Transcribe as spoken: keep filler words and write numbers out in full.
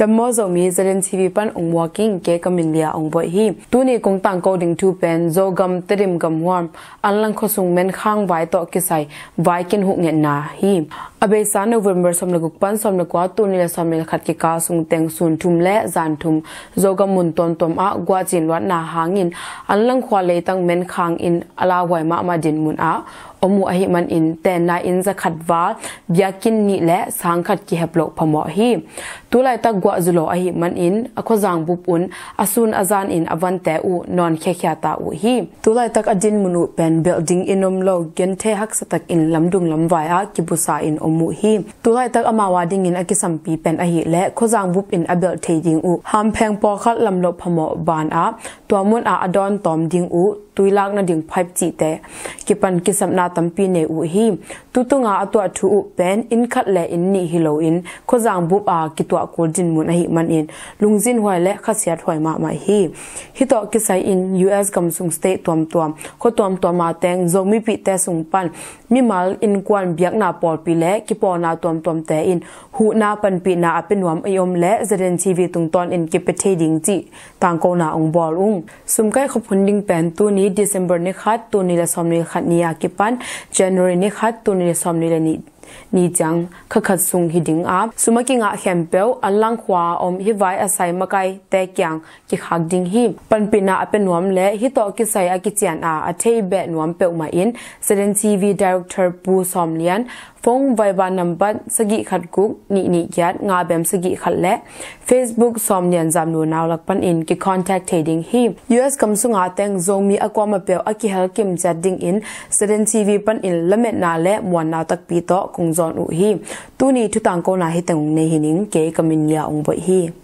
Maw Zomi, Z N T V pan ong muak ing, kei ka min Lia ong boih hi. Tuni kong tangko ding thu pen Zogam Tedim gamhuam Anlang khuasung menkhang vai tawh kisai vai kin huh ngetna hi. A beisa November sawm le guk pan sawm le kua, tul nih le sawm nih le khat kikal sung teng sun thum le zan thum Zogam mun tuamtuam ah guah cin luatna hangin Anlang khua leitang menkhang in a lauhuai mahmah dinmun ah om uh ahih manin tenna inn zakhat val, biakinn nih le sang khat kihep loh phamawh hi. Tulaitak guah zu lo ahih manin a khuazang bup un a sun a zan in a vante uh nawn khiakhia ta uh hi. Tulaitak a dinmun uh pen belh ding in om lo, genthei haksa takin lamdung lamvai ah kibusa in om uh hi. Tulaitak amau a dingin a kisampi pen ahih leh khuazang bup in a belh thei ding uh hampheng pawlkhat lamloh phamawh ban ah tua mun ah a dawn tawm ding uh tuilak nading pipe cihte kipan kisapna tampi nei uh hi. Tutunga a tuah thu uh pen inn khat le inn nih hi loin khuazang bup a kituah kul dinmun ahih manin lungzinhuai le khasiathuai mahmah hi. Hitawh kisai in U S gamsung state tuamtuam, khua tuamtuam a teng Zomipihte sung pan mimal innkuan biakna pawlpi le kipawlna tuamtuamte in huhna panpihna a pia nuam i om le Z N T V tungtawn in kipia thei ding cih tangkona ong bawl ung. Sumkaih khawphun ding pen tuni December ni khat, tul nih le sawm nih le khat ni a kipan January ni khat, tul nih le sawm nih le nih ni ciang kha khat sung hi ding a, sum a kingah khempeuh Anlang khua a om hih vai a sai makaite kiang kikhak ding hi. Panpihna a pia nuam le hitawh kisai a kician a a thei beh nuam peuhmah in Z N T V Director Pu Sawm Lian, phone Viber nambat sagih khat guk nih nih giat nga bem sagih khat le Facebook Sawm Lian Zam Nu Nau lak panin kicontact thei ding hi. U S gamsunga teng Zomi a kuamah peuh a kihel kim ciat dingin Z N T V panin lametna le muanna takpi tawh kong zawn uh hi. Tuni thutangkona hi teng ong nei hi ning, kei ka min Lia ong boih hi.